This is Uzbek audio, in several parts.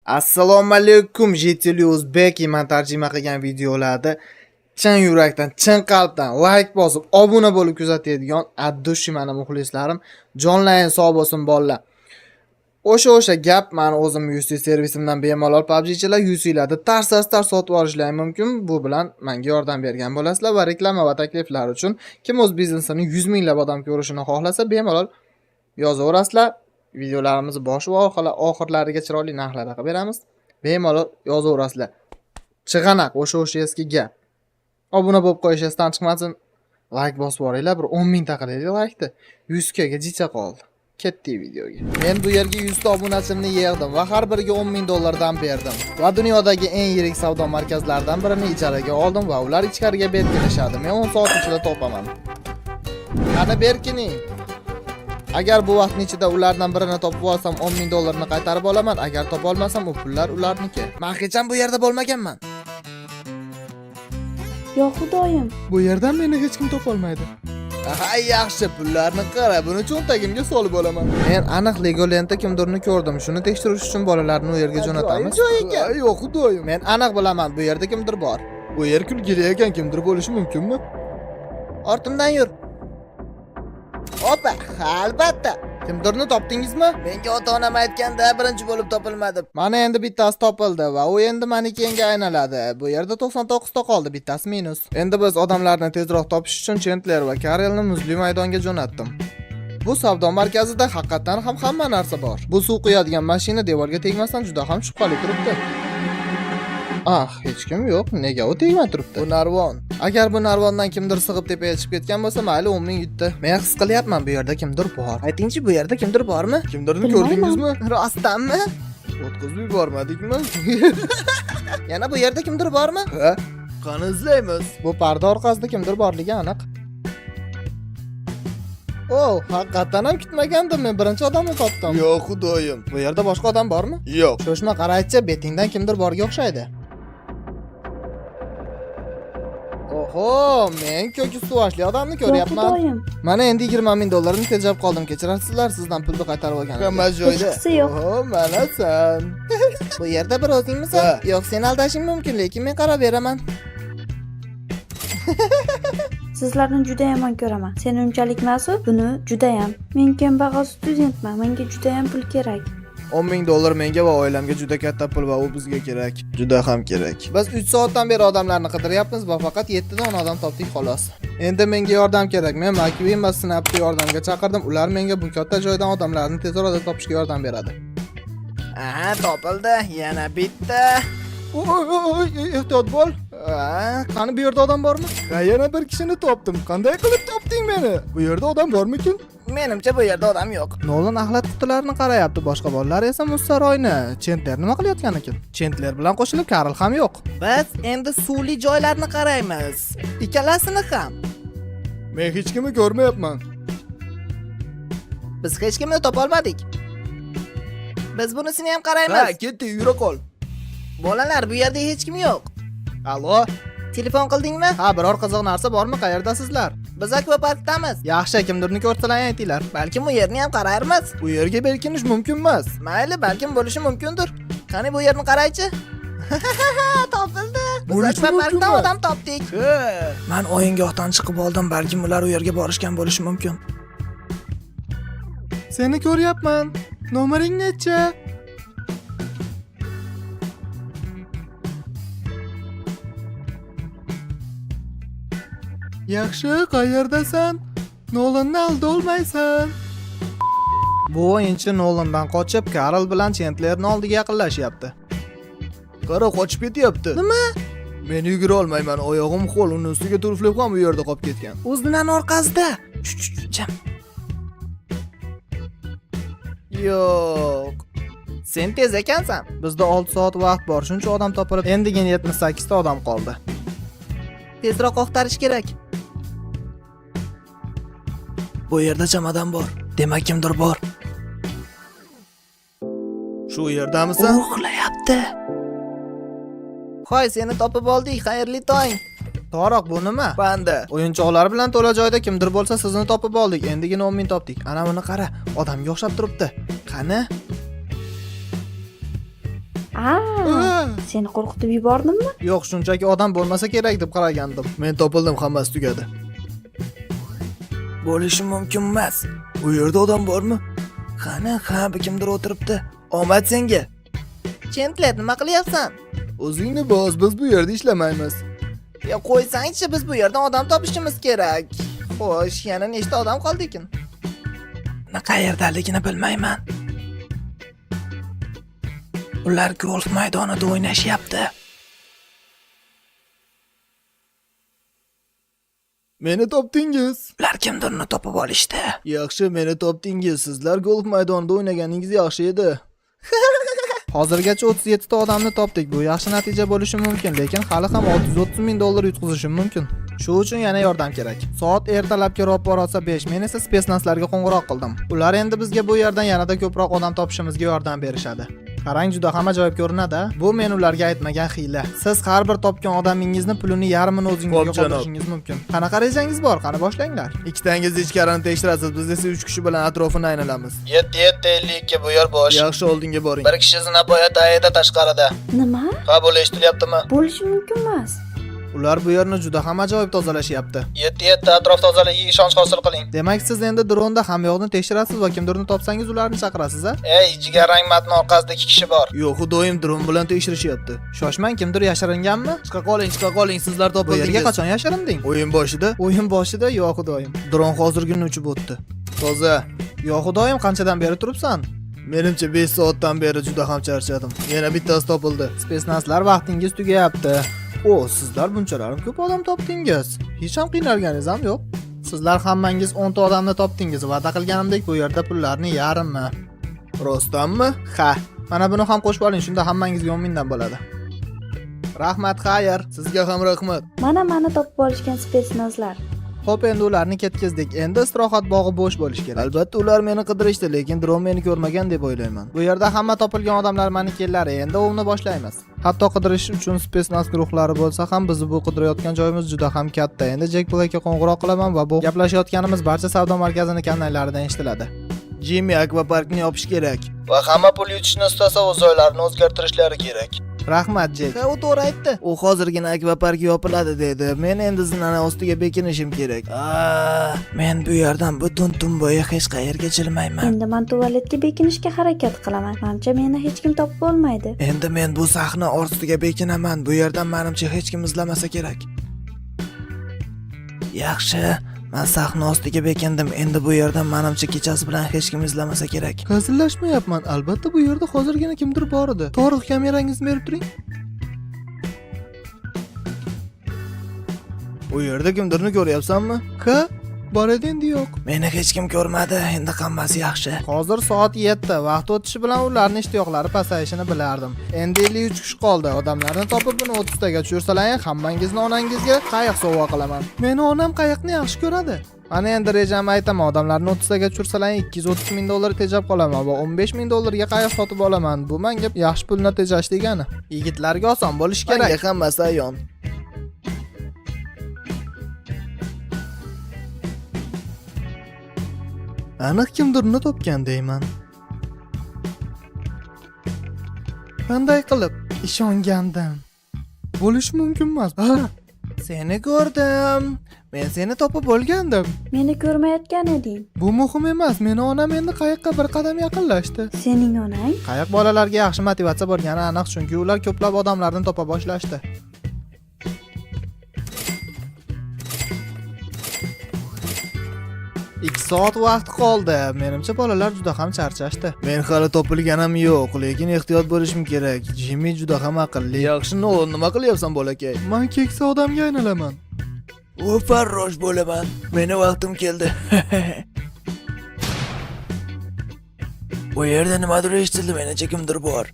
Assalomu alaykum, жители O'zbek. Man tarjima qilgan videolarda chin yurakdan, chin qalbdan like bosib, obuna bo'lib kuzatadigan от души mani muxlislarim, jonlaring sog' bo'lsin, bolalar. O'sha gap, mani o'zim UC servisimdan bemalol PUBGchilar UC'larda tars tars sotib olishlari mumkin. Bu bilan menga yordam bergan bo'lasizlar va reklama va takliflar uchun kim o'z biznesini 100 minglab odam ko'rishini xohlasa, bemalol yozaverasizlar. Videolarimizni boshi va oxirlariga chiroyli narxlarda qilib beramiz. Bemalol yozaverasizlar. Chig'anaq o'sha eski gap. Obuna bo'lib qo'yish esdan chiqmasin. Like bosib yuboringlar, bir 10 mingta qilaylik laykni. 100 ga jicha qoldi. Ketdik videoga. Men bu yerga 100 ta obunachimni yig'dim va har biriga 10 ming dollardan berdim. Va dunyodagi eng yirik savdo markazlaridan birini ijaraga oldim va ular ichkariga berkinishadi. Men 10 soat ichida topaman. Qani berkining. Agar bu vaqtning ichida ulardan birini topib olsam, 10 ming dollarni qaytarib olaman. Agar topa olmasam, u pullar ularniki. Men hech ham bu yerda bo'lmaganman. Yo xudoyim, Bu yerdan meni hech kim topolmaydi. Ha, yaxshi, pullarni qara, buni cho'ntagimga solib olaman. Men aniq Legolandda kimdirni ko'rdim. Shuni tekshirish uchun bolalarni u yerga jo'natamiz. Joy ekan. Yo'q, xudoyim. Men aniq bilaman, bu yerda kimdir bor. Bu yer kulgili ekan, kimdir bo'lishi mumkinmi? Ortimdan yur. Opa, albatta. Kimdirni topdingizmi? Menga ota-onam aytganda birinchi bo'lib topilmadi. Mana endi bittasi topildi va u endi manekenga aylanadi. Bu yerda 99 ta qoldi, bittasi minus. Endi biz odamlarni tezroq topish uchun Chandler va Karelni muzli maydonga jo'natdim. Bu savdo markazida haqiqatdan ham hamma narsa bor. Bu suv quyadigan mashina devorga tegmasdan juda ham shubhali turibdi. Ah, hech kim yo'q. Nega u tegmay turibdi? Bu narvon. Agar bu narvondan kimdir sig'ib tepaga chiqib ketgan bo'lsa, mayli 10 ming yutdi. Men his qilyapman, bu yerda kimdir bor. Aytingchi, bu yerda kimdir bormi? Kimdirni Bilmayman. ko'rdingizmi? Rostdanmi? O'tkazib yubormadikmi? Yana bu yerda kimdir bormi? Ha? Qani izlaymiz? Bu parda orqasida kimdir borligi aniq. Oh, haqiqatdan ham kutmagandim, men birinchi odamni topdim. Yo xudoyim. Bu yerda boshqa odam bormi? Yo'q. Shoshma, qaraychi, betingdan kimdir borga o'xshaydi. Oho, men ko'k ustuvashli odamni yo ko'ryapman. xudoyim. Mana endi 20 ming dollarni tejab qoldim. Kechirasizlar, sizdan pulni qaytarib olganim. Hamma joyda. Hechqisi yo'q. Oho, mana san. Bu yerda bir o'zingmisan? Ha. Yo'q, sen aldashing mumkin, lekin men qarab beraman. Sizlarni juda yomon ko'raman. Sen unchalik emasu, buni judayam. Men kambag'al studentman, menga judayam pul kerak. 10 ming dollar menga va oilamga juda katta pul va u bizga kerak. Juda ham kerak. Biz 3 soatdan beri odamlarni qidiryapmiz va faqat 7 dona odam topdik xolos. Endi menga yordam kerak. Men McQueen va Snapni yordamga chaqirdim. Ular menga bu katta joydan odamlarni tez orada topishga yordam beradi. Aha, topildi. Yana bitta. Oy, oy, oy, ehtiyot bo'l. Ha, qani bu yerda odam bormi? Ha, yana bir kishini topdim. Qanday qilib topding meni? Bu yerda odam bormikin? Menimcha bu yerda odam yo'q. Nolan axlat qutilarini qarayapti, boshqa bolalar esa muz saroyini. Chandler nima qilayotgan ekan? Chandler bilan qo'shilib Karl ham yo'q. Biz endi suvli joylarni qaraymiz. Ikkalasini ham. Men hech kimni ko'rmayapman. Biz hech kimni topolmadik. Biz bunisini ham qaraymiz. Ha, ketdik, yura qol. Bolalar, bu yerda hech kim yo'q. Allo? Telefon qildingmi? Ha, biror qiziq narsa bormi? Qayerdasizlar? Biz akvaparkdamiz. Yaxshi, kimdirni ko'rsalar aytinglar. Balkim u yerni ham qararmiz. Bu yerga berkinish mumkin emas. Mayli, balkim bo'lishi mumkindir. Qani bu yerni qaraychi. Topildi. Biz Bo'lishi mumkin akvaparkdan emas. odam topdik. Men o'yingohdan chiqib oldim, balkim ular u yerga borishgan bo'lishi mumkin. Seni ko'ryapman. Nomering necha? Yaxshi, qayerdasan? Nolanni aldolmaysan. Bu o'yinchi Nolandan qochib, Karl bilan Chandlerni oldiga yaqinlashyapti. Qara, qochib ketyapti. Nima? Men yugura olmayman, oyog'im ho'l, uni ustiga tufli ham bu yerda qolib ketgan. O'zidan orqasida. Jim. Yo'q. Sen tez ekansan. Bizda 6 soat vaqt bor. Shuncha odam topilib, endigina 78 ta odam qoldi. Tezroq axtarish kerak. Bu yerda chamadon bor. Demak, kimdir bor. Shu yerdamisan? U uxlayapti. Hoy, seni topib oldik. Xayrli tong. Toroq, bu nima? Panda. O'yinchoqlar bilan to'la joyda kimdir bo'lsa sizni topib oldik. Endigina 10 ming topdik. Ana buni qara, odamga o'xshab turibdi. Qani? Aa, seni qo'rqitib yubordimmi? Yo'q, shunchaki odam bo'lmasa kerak deb qaragandim. Men topildim, hammasi tugadi. Bo'lishi mumkin emas. U yerda odam bormi? Qani, ha, kimdir o'tiribdi. Omad senga. Chendler, nima qilyapsan? O'zingni bos, biz bu yerda ishlamaymiz. Ya qo'ysangchi, biz bu yerdan odam topishimiz kerak. Xo'sh, yana nechta odam qoldi ekan? Qayerdaligini bilmayman. Ular golf maydonida o'ynashyapti. Meni topdingiz. Ular kimdirni topib olishdi. Yaxshi, meni topdingiz. Sizlar golf maydonida o'ynaganingiz yaxshi edi. Hozirgacha 37 ta odamni topdik. Bu yaxshi natija bo'lishi mumkin, lekin hali ham 630 ming dollar yutqizishim mumkin. Shu uchun yana yordam kerak. Soat ertalabki roppa-rosa 5. Men esa spetsnazlarga qo'ng'iroq qildim. Ular endi bizga bu yerdan yanada ko'proq odam topishimizga yordam berishadi. Qarang, juda ham ajoyib ko'rinadi. A? Bu men ularga aytmagan hiyla. Siz har bir topgan odamingizni pulini yarmini o'zingizga Xo'p, janob. qoldirishingiz mumkin. Qanaqa rejangiz bor? Qani boshlanglar. Ikkitangiz ichkarini tekshirasiz, biz esa 3 kishi bilan atrofini aylanamiz. 7 7 52 bu yer bo'sh. Yaxshi, oldinga boring. Bir kishi zinapoya tagida tashqarida. Nima? Qabul eshitilyaptimi? Bo'lishi mumkin emas. Ular bu yerni juda ham ajoyib tozalashyapti. 7 7 atrof tozaligiga ishonch hosil qiling. Demak, siz endi dronda hamyoqni tekshirasiz va kimdirni topsangiz ularni chaqirasiz, a? Ey, jigarrang matn orqasida 2 kishi bor. Yo'q, xudoyim, dron bilan tekshirishyapti. Shoshmang, kimdir yashiringanmi? Chiqa qoling, chiqa qoling, sizlar Bu yerga topildingiz. qachon yashirinding? O'yin boshida O'yin boshida, yo xudoyim. dron hozirgina uchib o'tdi. Toza. Yo xudoyim, qanchadan beri turibsan? Menimcha 5 soatdan beri juda ham charchadim. Yana bittasi topildi. Spetsnazlar, vaqtingiz tugayapti. O, sizlar bunchalarim ko'p odam topdingiz. Hech ham qiynalganingiz ham yo'q. Sizlar hammangiz 10 ta odamni topdingiz. Va'da qilganimdek bu yerda pullarni yarmi. Rostdanmi? Ha, mana buni ham qo'shib oling, shunda hammangizga 10 mingdan bo'ladi. Rahmat, xayr. Sizga ham rahmat. Mana mani topib olishgan spetsnazlar. Xo'p, endi ularni ketkizdik. Endi istirohat bog'i bo'sh bo'lishi kerak. Albatta ular meni qidirishdi, lekin dron meni ko'rmagan deb o'ylayman. Bu yerda hamma topilgan odamlar manekenlari. Endi ovni boshlaymiz. Hatto qidirish uchun spetsnaz guruhlari bo'lsa ham, bizni bu qidirayotgan joyimiz juda ham katta. Endi Jack Blackka qo'ng'iroq qilaman va bu gaplashayotganimiz barcha savdo markazini kanallaridan eshitiladi. Jimmy, akvaparkni yopish kerak. Va hamma pul yutishni istasa o'z joylarini o'zgartirishlari kerak. Rahmat, Jek. Ha, u to'g'ri aytdi. U hozirgina akvapark yopiladi dedi. Men endi zinani ostiga bekinishim kerak. Men bu yerdan butun tun bo'yi hech qayerga jilmayman. Endi men tualetga bekinishga harakat qilaman. Manimcha meni hech kim topib olmaydi. Endi men bu sahna ostiga bekinaman. Bu yerdan menimcha hech kim izlamasa kerak. Yaxshi, men sahna ostiga bekindim. Endi bu yerdan menimcha kechasi bilan hech kim izlamasa kerak. Hazillashmayapman. Albatta bu yerda hozirgina kimdir bor edi. Toriq, kamerangizni berib turing. U yerda kimdirni ko'ryapsanmi? Ha, bor edi, endi yo'q. Meni hech kim ko'rmadi. Endi hammasi yaxshi. Hozir soat 7. Vaqt o'tishi bilan ularning ishtiyoqlari pasayishini bilardim. Endi 53 kishi qoldi. Odamlarni topib buni 30 taga tushirsalar, hammangizning onangizga qayiq sovg'a qilaman. Meni onam qayiqni yaxshi ko'radi. Mana endi rejamni aytaman. Odamlarni 30 taga tushirsalar, 230 ming dollar tejab qolaman va 15 ming dollarga qayiq sotib olaman. Bu menga yaxshi pulni tejash degani. Yigitlarga oson bo'lishi kerak. Menga hammasi ayon. Aniq kimdirni topgan deyman. Qanday qilib ishongandim? Bo'lishi mumkin emas. Ha, seni ko'rdim. Men seni topib olgandim. Meni ko'rmayotgan eding. Bu muhim emas. Meni onam endi qayiqqa bir qadam yaqinlashdi. Sening onang? Qayiq bolalarga yaxshi motivatsiya bo'lgani aniq, chunki ular ko'plab odamlarni topa boshlashdi. Ikki soat vaqt qoldi. Menimcha bolalar juda ham charchashdi. Men hali topilganim yo'q, lekin ehtiyot bo'lishim kerak. Jimmy juda ham aqlli. Yaxshi, Nolan, nima qilyapsan bolakay? Man keksa odamga aynalaman. U farrosh bo'laman. Meni vaqtim keldi. Bu yerda nimadir eshitildi, menimcha kimdir bor.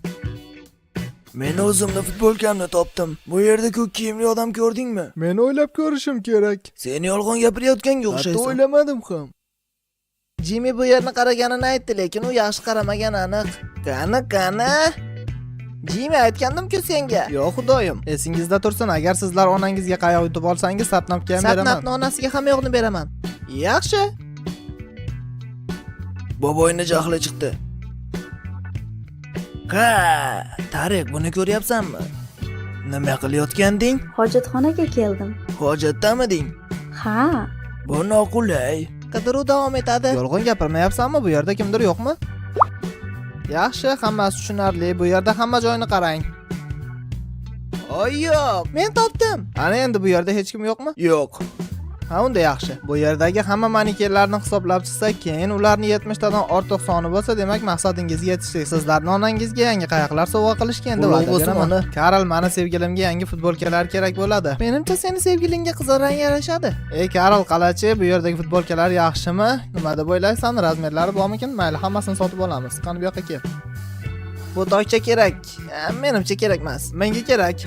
Men o'zimni futbolkamni topdim. Bu yerda ko'k kiyimli odam ko'rdingmi? Men o'ylab ko'rishim kerak. Sen yolg'on gapirayotganga Hatto o'xshaysan. o'ylamadim ham. Jimmy bu yerni qaraganini aytdi, lekin u yaxshi qaramagan aniq. Qani, qani? Jimmy, aytgandim-ku senga. Yo xudoyim, esingizda tursin, agar sizlar onangizga qayoq yutib olsangiz, sapnapga ham beraman. Sapnapni onasiga ham yo'qni beraman. Yaxshi. Boboyni jahli chiqdi. Ha, Tariq, buni ko'ryapsanmi? Nima qilayotganding? Hojatxonaga keldim. Hojatdamiding? Ha, Bu noqulay. Qidiruv davom etadi. Yolg'on gapirmayapsanmi? Bu yerda kimdir yo'qmi? Yaxshi, hammasi tushunarli. Bu yerda hamma joyni qarang. Oy yo'q, men topdim. Ana endi bu yerda hech kim yo'qmi? Yo'q. Ha, unda yaxshi. Bu yerdagi hamma manekenlarni hisoblab chiqsak, keyin ularni 70 tadan ortiq soni bo'lsa, demak maqsadingizga yetishdik. Sizlarni onangizga yangi qayiqlar sovg'a qilishga endi Ulug' va'da bo'lsin beraman. ona. Karl, mani sevgilimga yangi futbolkalar kerak bo'ladi. Menimcha seni sevgilingga qizil rang yarashadi. Ey Karl, qalachi, bu yerdagi futbolkalar yaxshimi? Nima deb o'ylaysan? Размер lari bormikin? Mayli, hammasini sotib olamiz. Qani bu yoqqa kel. Bu tokcha kerak. Menimcha kerak emas. Menga kerak.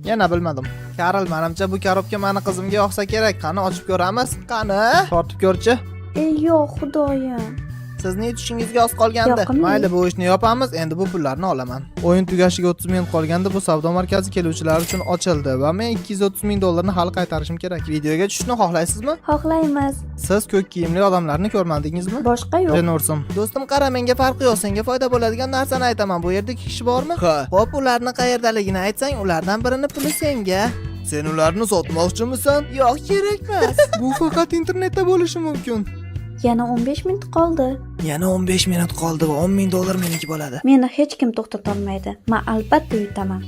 Yana bilmadim. Karl, menimcha bu коробка mani qizimga yoqsa kerak. Qani ochib ko'ramiz. Qani? Tortib ko'rchi. Ey yo'q, xudoyim. Sizni yutishingizga oz qolgandi. Yoqimli. Mayli, bu ishni yopamiz. Endi bu pullarni olaman. O'yin tugashiga 30 minut qolganda bu savdo markazi keluvchilar uchun ochildi va men 230 ming dollarni hali qaytarishim kerak. Videoga tushishni xohlaysizmi? Xohlaymiz. Siz ko'k kiyimli odamlarni ko'rmadingizmi? Boshqa yo'q. Renorsim. Do'stim qara, menga farqi yo'q. Senga foyda bo'ladigan narsani aytaman. Bu yerda ikki kishi bormi? Ha. Xo'p, ularni qayerdaligini aytsang, ulardan birini puli senga. Sen ularni sotmoqchimisan? Yo'q, kerak emas. Bu faqat internetda bo'lishi mumkin. Yana 15 minut qoldi. Yana 15 minut qoldi va 10 ming dollar meniki bo'ladi. Meni hech kim to'xtatolmaydi. Men albatta yutaman.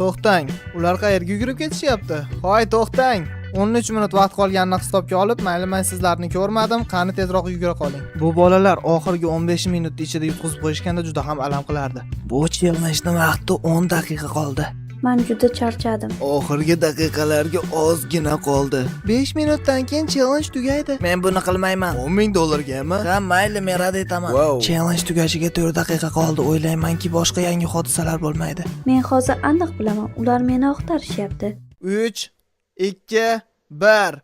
To'xtang. Ular qayerga yugurib ketishyapti? Hoy, to'xtang. 13 minut vaqt qolganini hisobga olib, mayli men sizlarni ko'rmadim, qani tezroq yugura qoling. Bu bolalar oxirgi 15 minut ichida yutqizib qo'yishganda juda ham alam qilardi. Bu challengening vaqti 10 daqiqa qoldi. Men juda charchadim. Oxirgi daqiqalarga ozgina qoldi. 5 minutdan keyin challenge tugaydi. Men buni qilmayman. 10 ming dollargami? Ha, mayli, men rad etaman. Wow. Challenge tugashiga 4 daqiqa qoldi. O'ylaymanki, boshqa yangi hodisalar bo'lmaydi. Men hozir aniq bilaman, ular meni axtarishyapti. 3 2 1.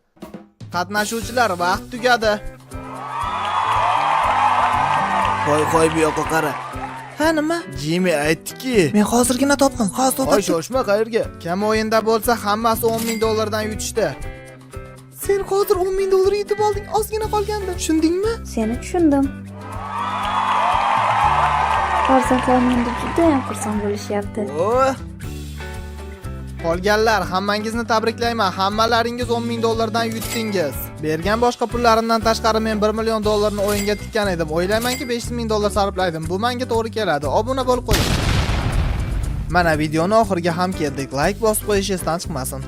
Qatnashuvchilar, vaqt tugadi. Qo'y, qo'y, bu yoqqa qara. Ha, nima? Jimmy aytdiki, Men hozirgina topdim. Hozir "Oy, to'xtab. shoshma, qayerga?" Kim o'yinda bo'lsa, hammasi 10 ming dollardan yutishdi. Sen hozir 10 ming dollar yutib olding. Ozgina qolgandi. Tushundingmi? Seni tushundim. Farzandlarim endi judayam xursand bo'lishyapti. Oh, Qolganlar, hammangizni tabriklayman. Hammalaringiz 10 ming dollardan yutdingiz. Bergan boshqa pullarimdan tashqari men 1 million dollarni o'yinga tikkan edim. O'ylaymanki 500 ming dollar sarflaydim. Bu menga to'g'ri keladi. Obuna bo'lib qo'ying. Mana videoni oxiriga ham keldik. Like bosib qo'yish esdan chiqmasin.